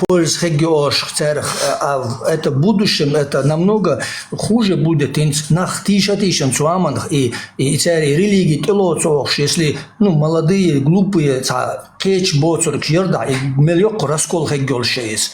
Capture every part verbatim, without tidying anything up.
польза хӀегги ошах царах, а, а в-, это в будущем, это намного хуже будет. ХӀинца нах тийша-тийшан цу аманах, и, и цари религии тӀелоцу охуш, если, ну, молодые, глупые, ца кхеча боцург ярда, и мел йоккха раскол хӀегги йолуш иза.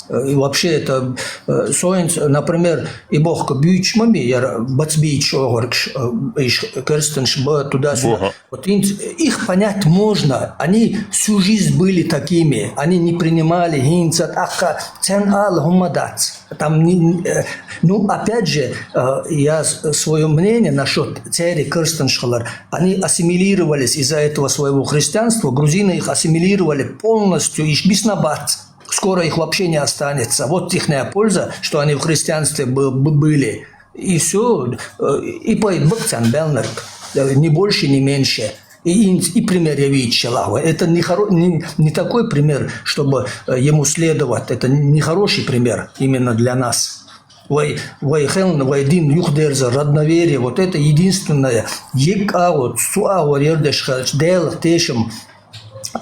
Э, и вообще это, э, соинца, например, и бохка буьйчмами, яра бацбийча охургш, э, иш керстанаш ба туда-сюда. Вот инц-, их понять можно. Они всю жизнь были такими. Они не принимали хинца, тӀаккха цен ала хӀумма дац. Там не, не, э, ну, опять же, э, я с-, своё мнение насчёт церкви керстанаш хилар. Они ассимилировались из-за этого своего христианства. Грузины их ассимилировали полностью, иш бисна бац. Скоро их вообще не останется. Вот ихняя польза, что они в христианстве бы-, бы-, были. И всё, э, и пой бакцан белнарк, э, ни больше, ни меньше. И, и, и пример я видел, Аллах. Это не, хоро-, не, не такой пример, чтобы, э, ему следовать. Это нехороший пример именно для нас. Вай, вай хелн, вай дин, юхдерза, родноверие. Вот это единственное. Ек а вот, су а вот, ердеш хелч, Дела тешим.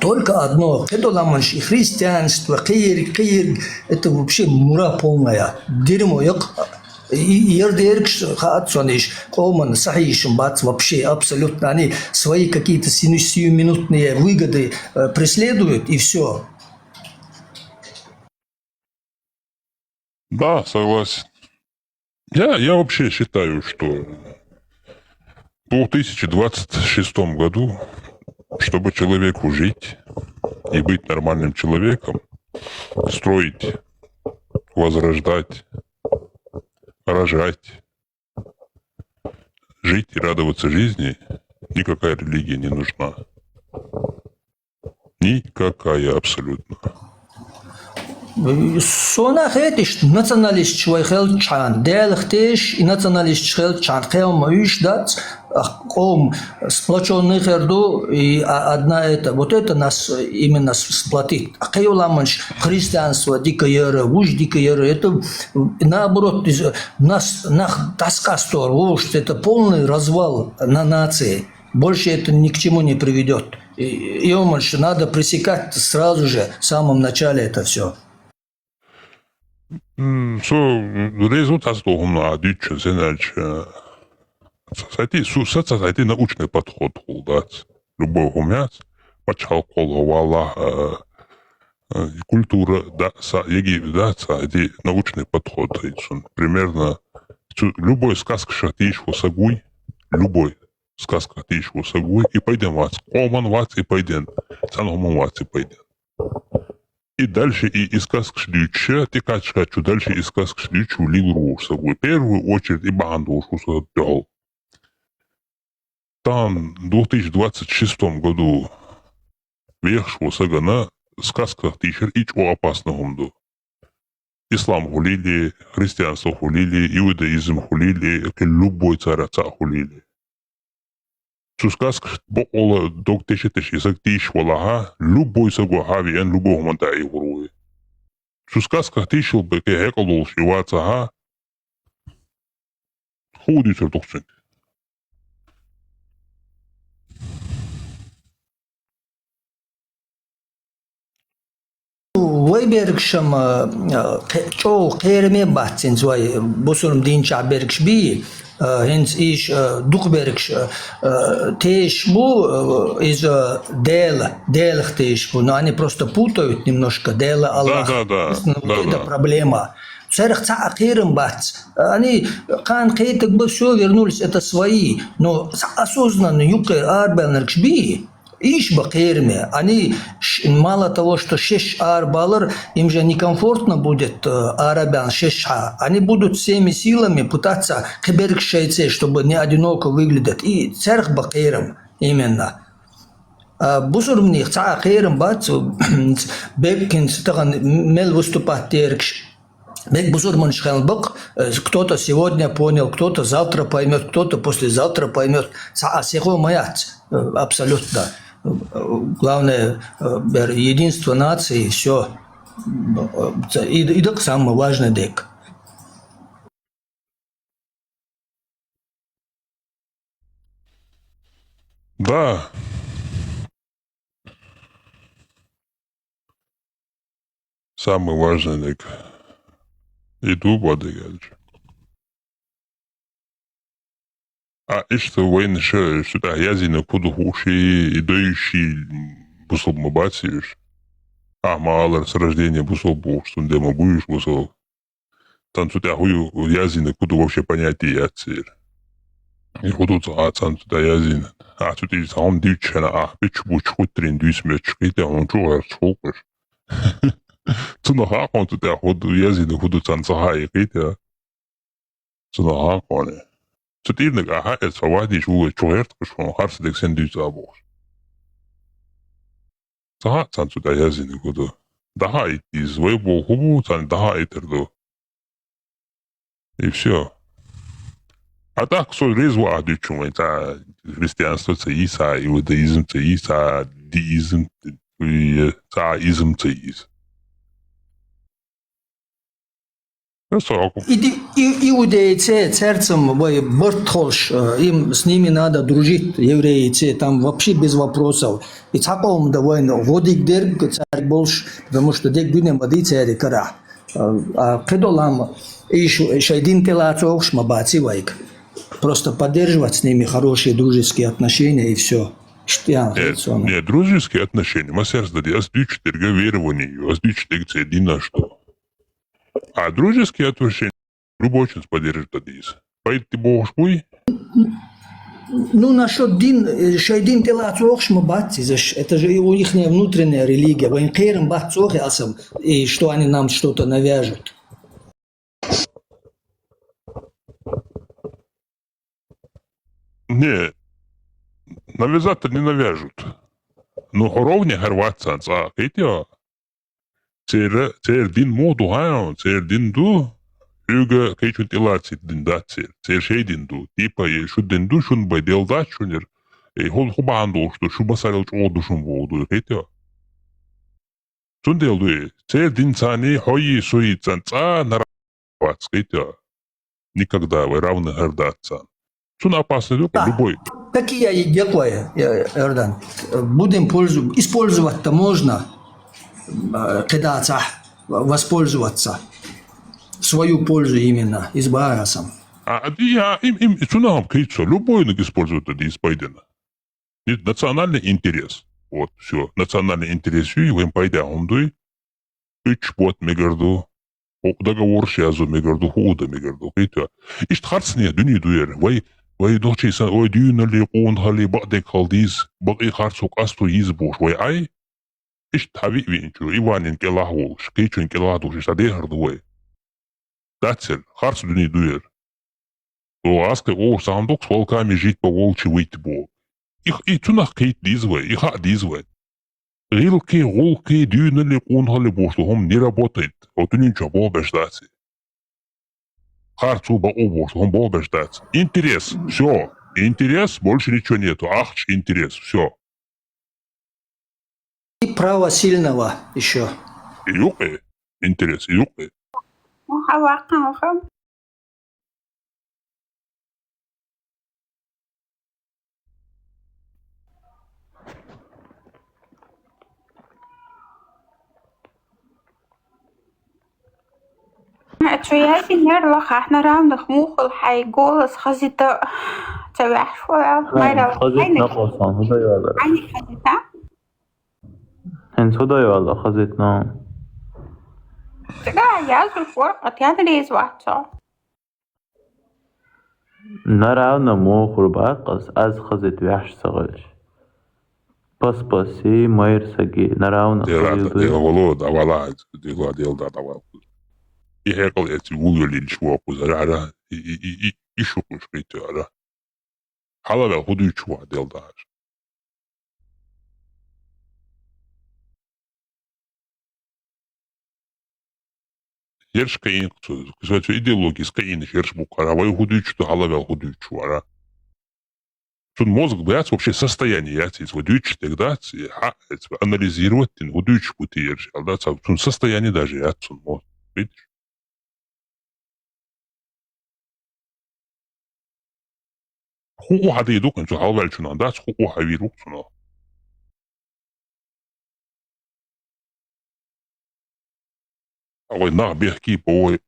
Только одно, кхидоламанш и христианство, кхиерг, кхиерг, это вообще мура полная. Дерьмо, як, и, и ердергш хаат сониш, къоман сахишим бац вообще, абсолютно. Они свои какие-то сину-, сиюминутные выгоды, э, преследуют, и всё. Да, согласен. Я, я вообще считаю, что в две тысячи двадцать шестом году, чтобы человеку жить и быть нормальным человеком, строить, возрождать, рожать, жить и радоваться жизни, никакая религия не нужна. Никакая абсолютно. Сона хеташ националисташ вай хелчхьан, Делах теш и националисташ хелчхьан, кхел ма уьш дац, а, къом сплочённый хер ду, и, а, одна это, вот это нас именно с-, сплотит. А кхел ламанш христианство дика яра, вуж дика яра, это наоборот, из-, нас, нах таскастор, вуж, это полный развал на нации. Больше это ни к чему не приведёт. И, и он, что надо пресекать сразу же, в самом начале это всё. М, со результат хӀума дуьйцу, сенарча. Сати, су, саца сати научный подход хул дац. Любой хӀума яц, пачхьалкх хьолахь валлахь, э, э, культура, да, са, еги, да, са, эти научный подход, и цун примерно, цу, любой сказка ша тийш хьо сагуй, любой сказка тийш хьо сагуй, и пайден вац, къоман вац, и пайден, цхьана хӀуман вац, и пайден. И дальше, и, и сказкаш дуьйцуша, тӀекхаччалц дальше, и сказкаш дуьйцуш, лигур вуш сагуй. Первую очередь, и бахьана долуш ву со дуьхьал. Тан две тысячи двадцать шестом году вехаш ву сагана сказках тийшар и чӀо опасно хӀума ду. Ислам хуьлийла, христианство хуьлийла, иудаизм хуьлийла, кхин любой цара цхьаъ хуьлийла. Цу сказкаш бокъала дог тешеташ и саг тийш валахьа, любой саго хьавеана, любой хӀуманна тӀаийхур ву. Цу сказках тийшал бекхе хьекъал долуш и вацахьа, хӀун дуьйцур ду-кх цуьнга? Вай бергашам, а, кхе-, чӀогӀа кхераме бац цуьнца вай, бусурма динчохь бергаш бий, а, хӀинца иш, а, дукха бергаш, а, а, тешаш бу, а, иза Дела, Делах тешаш бу. Но они просто путают немножко. Дела, Аллах. Да, да, да. Естественно, вот это проблема. Царах цхьа а кхерам бац. Они кхана кхетаг ба, всё, вернулись, это свои. Но цхьа осознанно юккъера арабаьлларгаш бий, иш ба кхераме. Они ш-, мало того, что шеш арабалар, им же некомфортно будет, э, арабаьлла шеш хьа. Они будут всеми силами пытаться кхиберг шайце, чтобы не одиноко выглядеть. И царах ба кхерам именно. А бусурманех цхьа а кхерам бац, беккинца тахана мел выступать дергаш. Бек бусурманаш хилла бакъ, э, кто-то сегодня понял, кто-то завтра поймёт, кто-то послезавтра поймёт. Цхьа а сехо ма яц, э, абсолютно. Э, главное, э, бер единство нации, и всё. Э, и, и так самое важное дек. Да. Самый важный дерг. И ду бадыгадж. А иштта вайна ша, шу тӀа язйина куду хуши, и доющий бусалба ма баци уж. Ахма алар с рождения бусалба бу уж, цун дема буюш бусалба. Цан цу тӀа хӀу ю язйина куду вообще понятие яц церан. И хӀу ду цхьа цан цу тӀа язйина. А цу тӀа цхьа хӀума дувцаш хьана, а бича буча хуттарин дуьйса моьтташ кхийтта, хьуна чу гӀерташ хулкъаш. Цунах хьакъон цу тӀа хӀу ду язйина куду цан ца хаьа кхийтта. Цунах хьакъоне. Цу тӀирнаг а хьаэц, фа вадийш вула чу гӀерташ хьуна, харцдерг сен дуьйца а бохуш. Ца хаьа цан цу тӀа язйина куду. ДӀахаийта деза, вай боху хӀу бу, царна дӀахаийтар ду. И всё. А так со резво а дуьйцу вайн, цхьа христианство ца йий, цхьа иудаизм ца йий, цхьа деизм, и цхьа изм ца йий. Просто аку. Иди-, и-, иудейцы, церцам вай барт холш, э, им, с ними надо дружить, еврейцы, там вообще без вопросов. И цхьа къовм да вайн гӀодиг дерг цаьрга болш, потому что дерг дуьне ма дий цаьрга кара. А, а кхидолам, и шу-, шай дин тӀелацӀохуш ма баци вайга. Просто поддерживать с ними хорошие дружеские отношения и всё. Иштта ян Нет, хӀинца вана. Нет, дружеские отношения, ма сарс дади, ас дуьйцу дерга верование ю, ас дуьйцу дерг церан дин а что. А дружеские отношения любой чунца поддерживать дан деза. Пайда ди бохуш буй? Ну, насчёт дин, э, шай дин тӀелацӀохуш ма бац изаш. Это же у ихняя внутренняя религия. Вайн кхерам бац цох а сам, и что они нам что-то навяжут. Не, навязать-то не навяжут. Ну, хӀу ровне хӀара вац цан цӀа, кхетий хьо? Церан, церан дин муха ду хаьий хьуна? Церан дин ду, хьоьга кхечун тӀелацийта дин дац церан. Церан шай дин ду. Типа, е шун дин ду, шун бай Дела дац шунера. Э, хӀу, хӀу бахьана долуш ду, шу масалал чӀогӀа ду шун боху ду, кхетий хьо? Цундела ду и, церан дин царний, хьои, суи цан цӀа нара вац, кхетий хьо? Никогда вай равны хӀара дац царна. Цунна опасный ду, да, любой. Такие и дела, э, Иордан. Будем пользу-, использовать-то можно, э, кхидӀа цхьа воспользоваться. В свою пользу именно, из барасом. А, а, и, а, им, им, и цунах-м кхетий со, любой ниг использовать дан деза пайдана. Не национальный интерес. Вот, всё. Национальный интерес юй, вайн пайда хӀума дуй. Уьттуш бот мегар ду. Ху договорш язо мегар ду, хӀу дан мегар ду. Кхетий хьо? Иштта харцне дуьне ду яра. Вай, вай духчий сан, вай дуьйналли, къонахалли, бакъдерг хила деза, бакъий харцо къасто йиза бохуш вай Ӏай. Иштта хьан виъ виъначу, Иванин кӀелахь волуш, кхечун кӀелахь долуш, иштта дехар ду вай. Дац яра, харц дуьне ду яра. О, аскхи олуш цхьа хӀума ду-кх, с волками жить, по волчьи выть боху. И, и цунах кхетта деза вай, и хаа деза вай. ГӀиллакхе, гӀуллакхе, дуьйналли, къонахалли бохуш ду хӀума не работает. О, дуьнен чохь боху беш дац и. Харцо, бакъо бохуш ду хӀума боху беш дац. Интерес, всё. Интерес, больше ничего нету. Ахча, интерес, всё. И право сильного ещё. И юкъе, интерес, и юкъе. Муха ваккхалха. Цу ясинера лахахь, на равных муххал хьайн голос хазита ца ваьхьаш вара. Хьайн майрал хазит хьайниг. Накъосан, хӀу дай валара? Хьайниг хазита? ХӀинца хӀу дай вала хазитна? Цигахь яздеш вара, къа тен реза вац со. На равна мохур баккъас, аз хазит ваьхьаш ца хилча. Пас-паси, майра саги, на равна Дела хазит да, дуй. Дела волу, да вала, дела, дела да, да вала. И хьекъал эци вулвеллинчу воккхуза, ара, ара, и, и, и, и, и шукъуш хӀитта ара. Хьалавел хӀу дуьйцу ван дела дахьаш. Ерш кхиъна цо, цо, цо идеологияс кхиънаш ерш бу кхара, вай хӀу дуьйцу ду, хьалавел хӀу дуьйцу вара. Цун мозг яц вообще, состояние яц, иза вай дуьйцуш дерг дац, и хьа, иза анализировать дина, хӀу дуьйцуш бу те ерш, аьлла, дац, цун состояние даже яц цун мозг. Видишь? ХӀу хьадийр ду-кх цу хьалаваьллачунах, дац, хӀу хьавийр ву-кх цунах. Ала вай нах бехке бовай.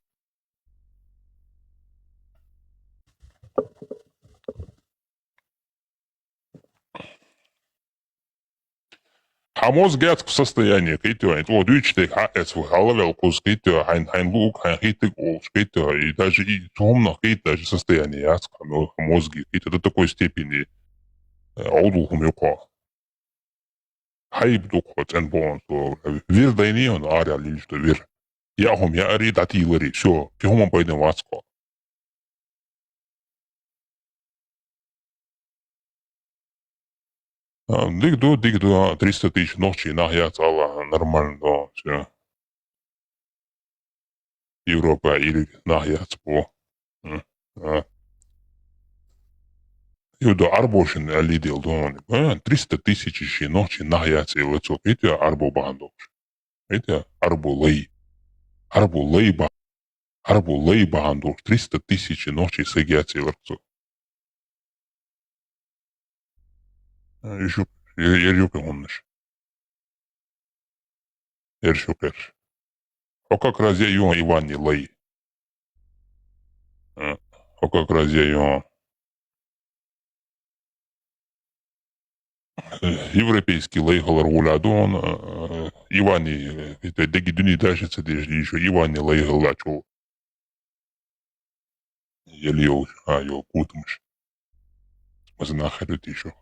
Хьа мозг яц-кх состояние, кхийтта, хьайна тӀа дуьйцуш дерг хьаэц ву, хьалаваьлла кхуза, кхийтта, хьайна, хьайна луъург, хьайна хетарг олуш, кхийтта, и даже и цу хӀуманах кхийтта даже состояние яц-кх хьа мо-, хьа мозге, кхийтта, до такой степени, э, Ӏовдал хӀума ю-кх хьо. Хьайба ду-кх хьо цӀена боху со, вир дайний хьуна арахьа лелаш ду вир. Яа хӀума яарий, дӀатийларий, всё, кхин хӀуманна пайда вац-кх хьо. А, дика ду, дика ду, а, триста тысяч нохчий нах яц ала, нормально ду, всё. Европа или нах яц бо. М, а. Ю ду Ӏарбошна аьлла дела ду, а, триста тысяч ши нохчий нах яц элира цо, кхийтта, Ӏарбо бахьана долуш. Кхийтта, Ӏарбо лай. Ӏарбо лай ба-, Ӏарбо лай бахьана долуш триста тысяч нохчий саг яц элира цо. Э, иш ю-, э, ер ю-кх хӀуманаш. Ер шу кхерш. Хьо как раз я ю хьан Иванни лай. Э, хьо как раз я ю хьан. Э, европейский лай хилар гӀоле ду хьуна, э, Иванни, э, дерриге дуьне дӀадаьлла ца дезаш, ишо Иванни лай хилла чӀогӀа. Еле йолуш, а, йо, кутамаш. Маса нах хир ю те ишо.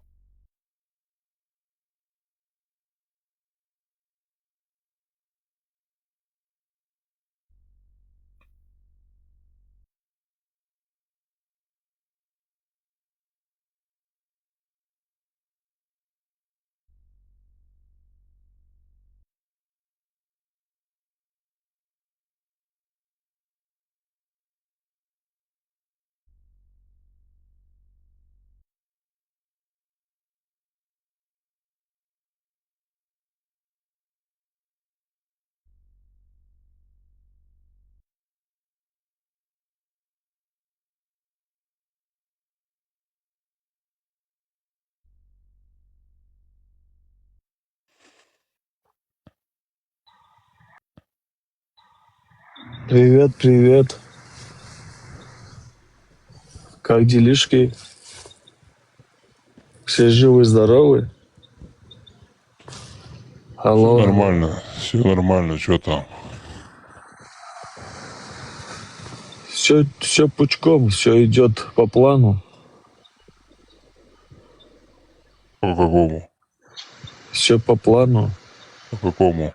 Привет, привет. Как делишки? Все живы, здоровы? Алло. Всё нормально, всё нормально, чё там? Все, все пучком, все идет по плану. По какому? Все по плану. По какому?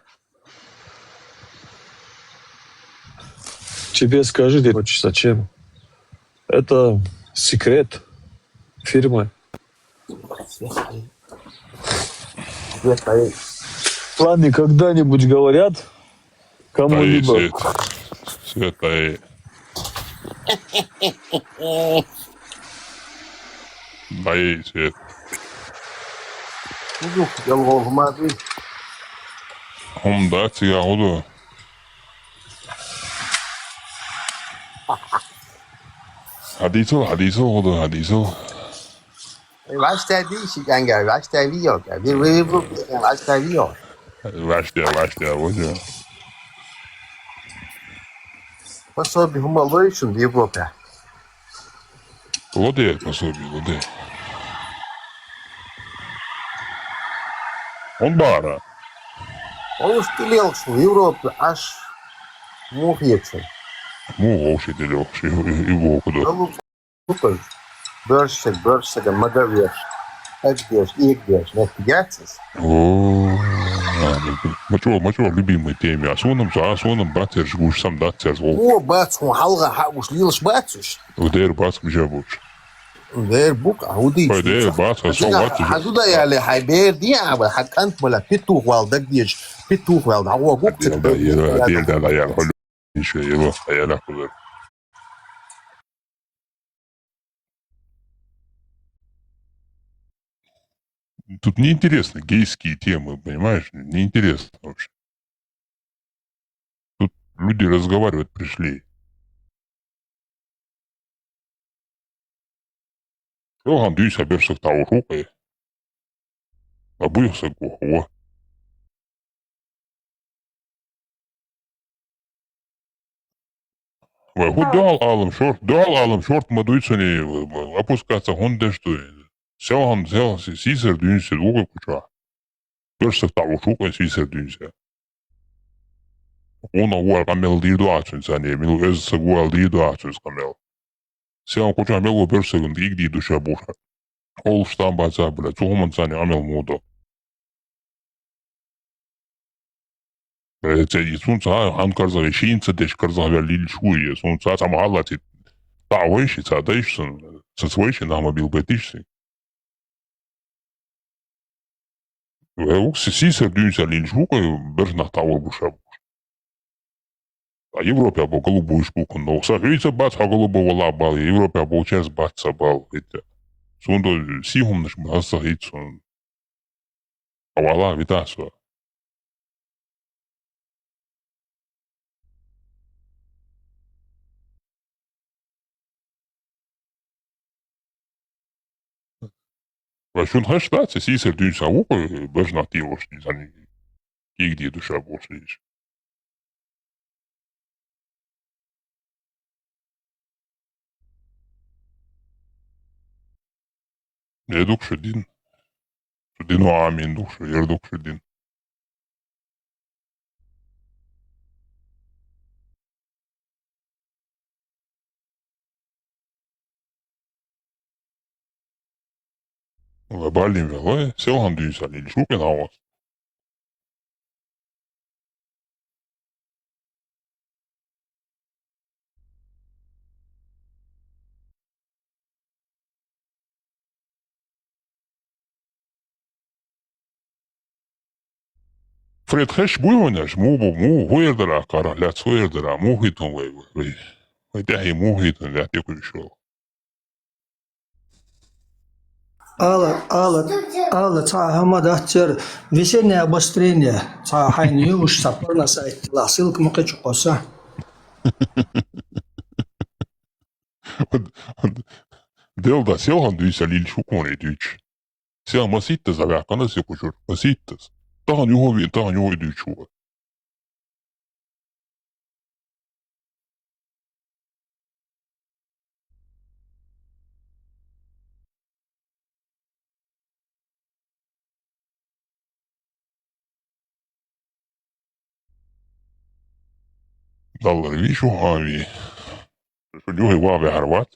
Тебе скажи, ты хочешь, зачем? Это секрет фирмы. Планы когда-нибудь говорят кому-либо. Свет. Свет, ай. Ай, Свет. Уду, ялгъол хӀума ду. ХӀума дац, я уду. Хьадийцал, хьадийцал, уду, хьадийцал. Ваьш тайби, ши кӀанга, ваьш тайби йо, ви, ви, ви, ваьш тайби йо. Ваьш тайби, ваьш тайби, ваьш тайби. Пособие хӀума лой шуна Европе? Ло дера пособие, ло дера. Он бара. Олуш тӀе лелаш ву Европе, аш муха хеташ ву? Муха вовший тӀе лелаш, и, и, и вовка до. Супер. Бёршаг, бёршаг, магавеш. Эгдеш, игдеш, нехта гецас. О, мачо, мачо, любимый тема. А сонам, а сонам бацерш гуш сам дацерш гол. О, бац, хун халга хагуш лилш бацуш. У дер бац, мижа буш. Дер бук, а уди. Ой, дер бац, а со вацуш. Хажуда яли, хай бер ди, а хакант мала петух вал дагдеш, петух вал да, о, гук. Дер да, дер да, дер да. Ещё его, а я нахуй. Тут неинтересно гейские темы, понимаешь? Неинтересно вообще. Тут люди разговаривать пришли. Йохан дюйса берсах таушукъе. А буйхсаг гух, во. Вай, хӀу дуьхьал алам шорт, дуьхьал алам шорт ма дуй цуни, опускаться хӀунда деш дуй? Селхан, сел-, сийсара дуьйна ца вугӀи кху чохь. Берш саг дӀавуш ву-кх сийсара дуьйна ца. Гуна ву аьлла къамел дийр ду ахь цуьнца, не, мила веза саг ву аьлла дийр ду ахь цуьнца къамел. Селхан кху чохь мел ву берш сагана дийгдийр ду ша бохуш. Олуш там бац а, бля, цу хӀуманца къамел муха до? Э, цхьа и цунца хьан карзахе, шийна ца деш карзахваьлла лилаш ву и, цунца цхьа ма хьаллац и. Цхьа вайши, цхьа дайши сан, сан вайши нах ма билггайтийша сан. Вай вукху си-, сийсара дуьйна ца лилаш ву-кх, берш нах дӀавур бу ша бохуш. А Европе бо голубой шкуку но. Сан хьуьйца бац хьо голубой вала бал, Европе болчаьрца бац ца бал, хӀетта. Цунда сий хӀуманаш ма хаза хӀийца суна. Вала витас ва. Ва шуна хаш дац, сийсара дуьйна ца ву-кх, берш нах дийгӀуш, цхьаьна кийгдийр ду ша бохуш лийша. Е ду-кх шу дин. Шу дино амин ду-кх шу, ер ду-кх шу дин. Ва балин вела, селхан дуьйна ца лилаш ву-кх нагӀос. Фред, хезаш буй вайна аша? Муха бу, муха, хӀун эр дара ахь кхарах лаьцна, хӀун эр дара? Муха хӀиттон вай, вай, вай тӀаьхье муха хӀиттон лаьтта тӀекхуьйсуш вала? Ала, ала, ала, цхьа хӀама дац церан, весеннее обострение, цхьа хьайна юуш, цхьа порносайт, ла ссылка ма кхечу кхосса. Делда, селхан дуьйна ца лилаш ву-кх и дуьйцуш. Селхан масийттаза ваьккхина се кхучура, масийттаза. Тахана юха веана, тахана юха и дуьйцуш ву. Даллара вий шу хьан вий? Шу юххе ван вехьар вац?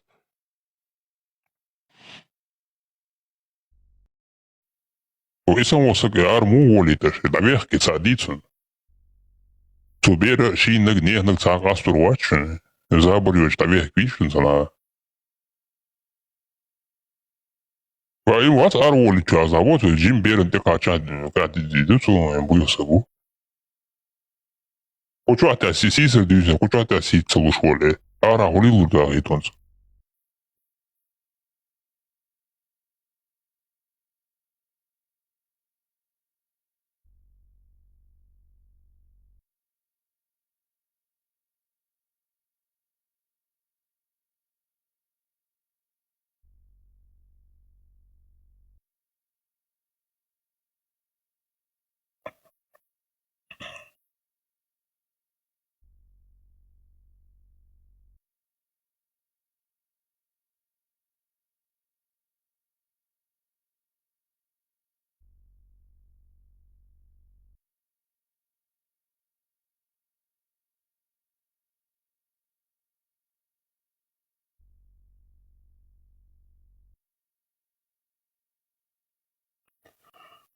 Вай сан вон саг ара муха волуьйтуш, дӀавехке цхьа дийцун. Цу бера шийнаг, неханаг цхьа къастор вац шуна. Забар йоцуш дӀавехка вийшина ца нагӀа. Ва и вац ара волуьйтуш а, забар, цу жим беран тӀе кхача, кхача дийду, цу буьйха сагу. Кху чохь тӀе си-, сийсара дуьйцина, кху чохь тӀе сийца ца луш волу. Арахь хӀун лур дара хӀиттонца?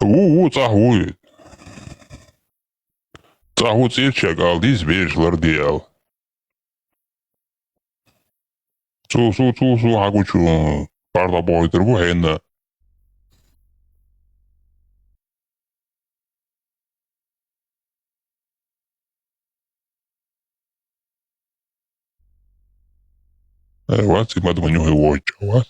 Ву, ву, цӀахь ву. ЦӀахь ву, цӀерчег ала дийца бераш ларде аьлла. Цу, цу, цу, цу, хьан гучу, парда бохуьйтур бу хьенна. Э, вац, и ма ду, ма нюхьай воча, вац.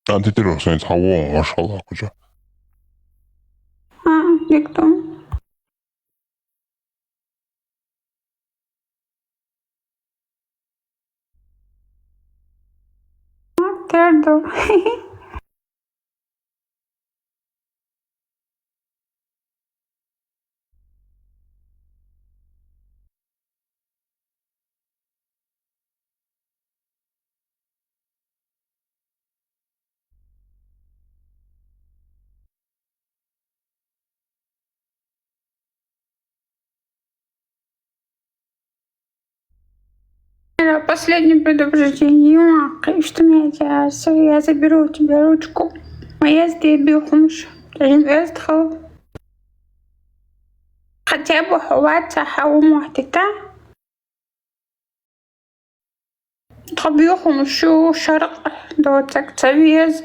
Антитеррор сайн цхьа вон, машалла, куча. Виктор. Тердо. Последнее предупреждение. Что мне делать? Я заберу у тебя ручку. Моя здесь бюхнуш. Хотя бы хватит, а уму. Тха бюхнуш шу шаркъ доцаг ца вез.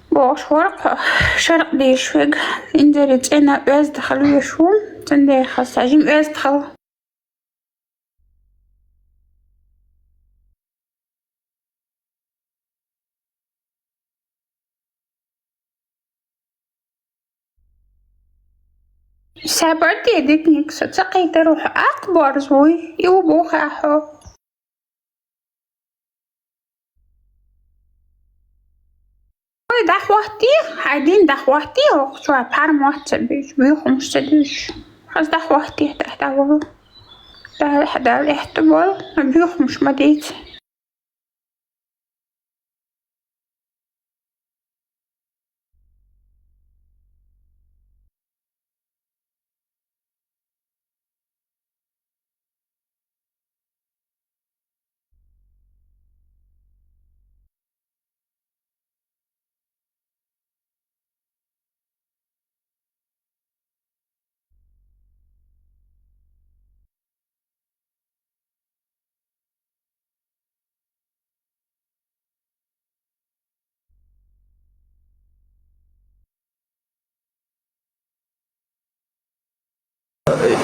Бош варкъ шаркъ дешвег. Индери цена вез дахал вешу. Цендехас сажим вез дахал. Сабар дедик никса ца къида рух акъ барзуй, и убух ахо. Ой, дахвахти, хайдин дахвахти, ох, чуа пар муат ца биш, бюхмуш ца биш. Хаз дахвахти, тахта вол. Да, да, эхту вол, бюхмуш мадит.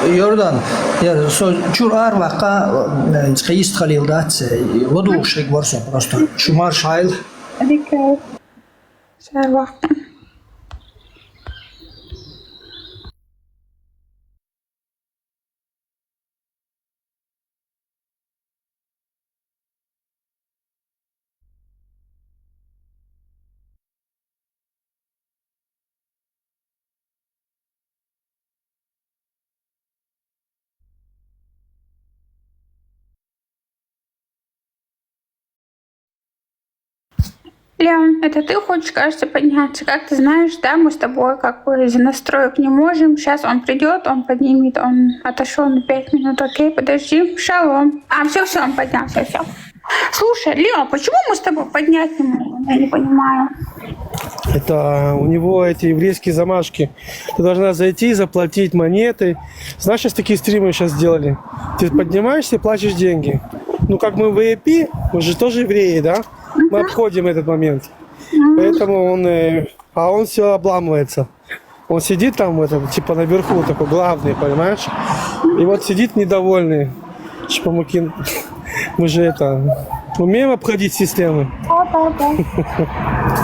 Йордан, я со чур ар вака, э, цхьа ист халил дац, э, лодушек ворсо просто. Шумар шайл. Адика. Шар вака. Леон, это ты хочешь, кажется, подняться? Как ты знаешь, да, мы с тобой как бы из-за настроек не можем. Сейчас он придет, он поднимет, он отошел на пять минут. Окей, подожди. Шалом. А, все, все, он поднялся, все. Слушай, Леон, почему мы с тобой поднять не можем? Я не понимаю. Это у него эти еврейские замашки. Ты должна зайти, заплатить монеты. Знаешь, сейчас такие стримы сейчас сделали. Ты поднимаешься и платишь деньги. Ну, как мы в V I P, мы же тоже евреи, да? Мы обходим этот момент. Поэтому он, э, а он все обламывается. Он сидит там, в этом, типа, наверху, такой главный, понимаешь? И вот сидит недовольный. Шпамукин. Мы же это, умеем обходить системы. Да, да, да.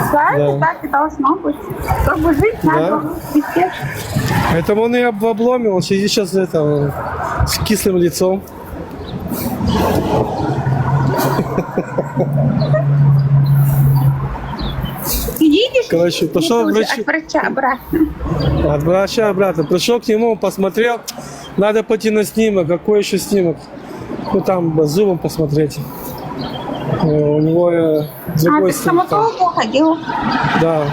Правильно, да, так и должно быть. Чтобы жить, да, надо везде. Поэтому он и об-, в обломе, он сидит сейчас это, с кислым лицом. Идите, короче, пошёл к врачу. От врача обратно. От врача обратно. Пришёл к нему, посмотрел. Надо пойти на снимок. Какой ещё снимок? Ну, там, по зубам посмотреть. Э, у него, э, а, другой ты к снимок там. Стоматологу ходил? Да.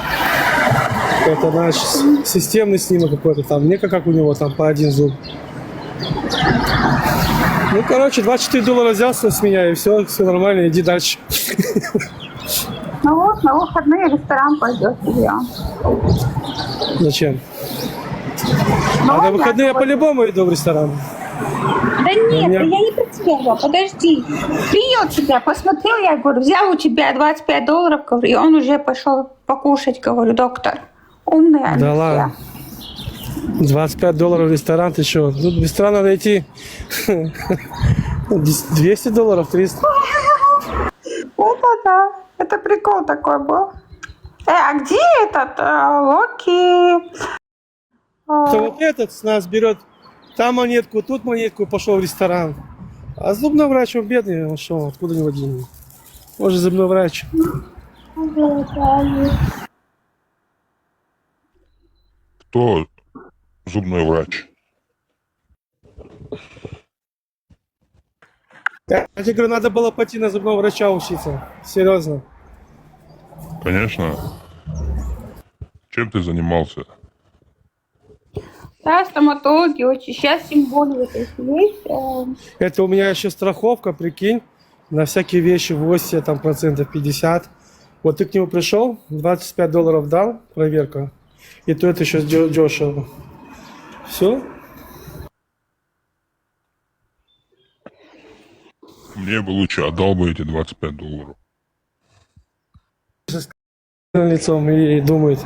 Это наш с-, системный снимок какой-то там. Не как у него там по один зуб. Ну, короче, двадцать четыре доллара взял с меня, и всё, всё нормально, иди дальше. Ну вот, на выходные в ресторан пойдёт, Илья. Зачем? Ну, а на выходные я по-любому иду в ресторан. Да нет, я не про тебя, подожди. Принял тебя, посмотрел, я говорю, взял у тебя двадцать пять долларов, говорю, и он уже пошёл покушать, говорю, доктор. Умная. Да ладно. Двадцать пять долларов ресторан, ты чё? Тут в ресторан надо идти. Двести долларов, триста. Это да. Это прикол такой был. Э, а где этот, э, Локи? То вот этот с нас берет там монетку, тут монетку, пошел в ресторан. А зубной врач, он бедный, он что, откуда у него деньги? Он же зубной врач. Кто зубной врач? Я тебе говорю, надо было пойти на зубного врача учиться. Серьезно. Конечно. Чем ты занимался? Да, стоматологи очень. Сейчас тем более это есть. Э, Это у меня еще страховка, прикинь, на всякие вещи в осе там процентов пятьдесят. Вот ты к нему пришел, двадцать пять долларов дал, проверка. И то это еще дешево. Все? Мне бы лучше отдал бы эти двадцать пять долларов. Лицом и думает.